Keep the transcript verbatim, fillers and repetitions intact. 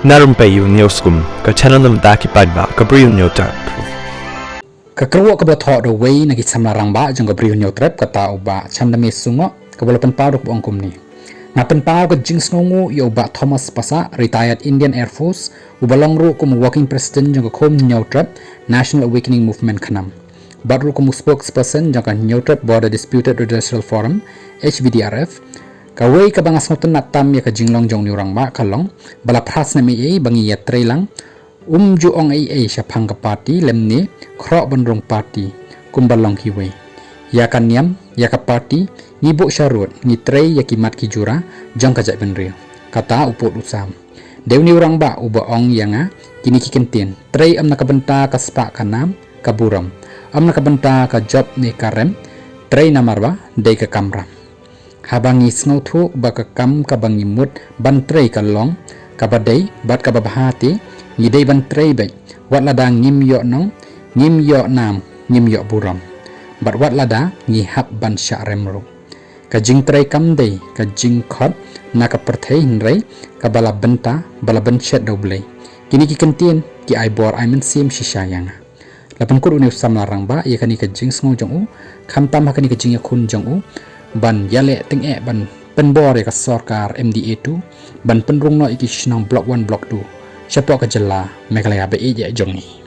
Na Rympei U Hynñiewskum, ka channel na bynta ki paidbah ka Bri U Hynñiewtrep. Ka kyrwoh kaba thoh da uwei na ki samla rangbah jong ka Bri U Hynñiewtrep, kata u Bah Chandame Sungoh, kaba la pynpaw da kaba ong kumne: Nga pynpaw ka jingsngewnguh ïa u Bah Thomas Passah, retired Indian Air Force, uba long ruh kum u working president jong ka Khum Hynñiewtrep National Awakening Movement, KHNAM, bad ruh kum u spokesperson jong ka Hynñiewtrep Border Disputed Redressal Forum, H B D R F. Kawei kaba nga sngewtynnad tam ïa ka jinglong jong une u rangbah ka long ba la phra snem ei ei ba ngi ïatrei lang, um ju ong ei ei shaphang ka party lymne khroh ban rung party kumba long kiwei. Ïa ka niam, ïa ka party, ngi buh sharud, ngi trei ïa ki mat ki jura jong ka jaitbynriew, kata u pud u sam. Dei une u rangbah uba ong ïa nga kine ki kyntien: trei ym na ka bynta ka spah ka nam ka burom, ym na ka bynta ka jop ne ka rem, trei namar ba dei ka kamram. Haba ngi sngewthuh ba ka kam kaba ngi mut ban trei ka long kaba dei bad kaba bha te, ngi dei ban trei beit, wat lada ngim ïoh nong, ngim ïoh nam, ngim ïoh burom, bad wat lada ngi hap ban shah rem ruh. Ka jingtrei kam dei ka jingkhot na ka pyrthei, hynrei kaba la bynta ba la bynshet da U Blei. Kine ki kyntien ki ai bor ai mynsiem shisha ïa nga. La pynkut une u samla rangbah ïa kane ka jingsngew jong u, khamtam ha kane ka jingïakhun jong u ban ïaleh tyngeh ban pynbor ïa ka sorkar M D A two ban pynrung noh ïa ki shnong Block One, Block Two shapoh ka jylla Meghalaya ba ïeit jong ngi.